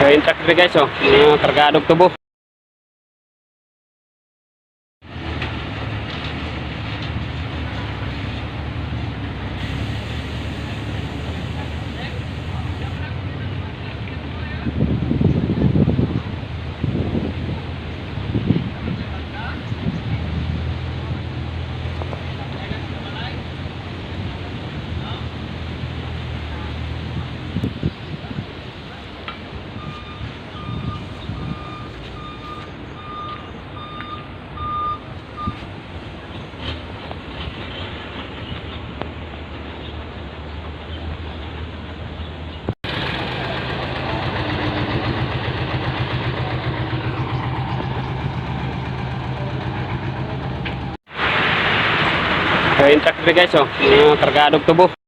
So yung truck diri, guys, oh, mga kargadog tubo. So yung truck diri, guys, oh, mga kargadog tubo.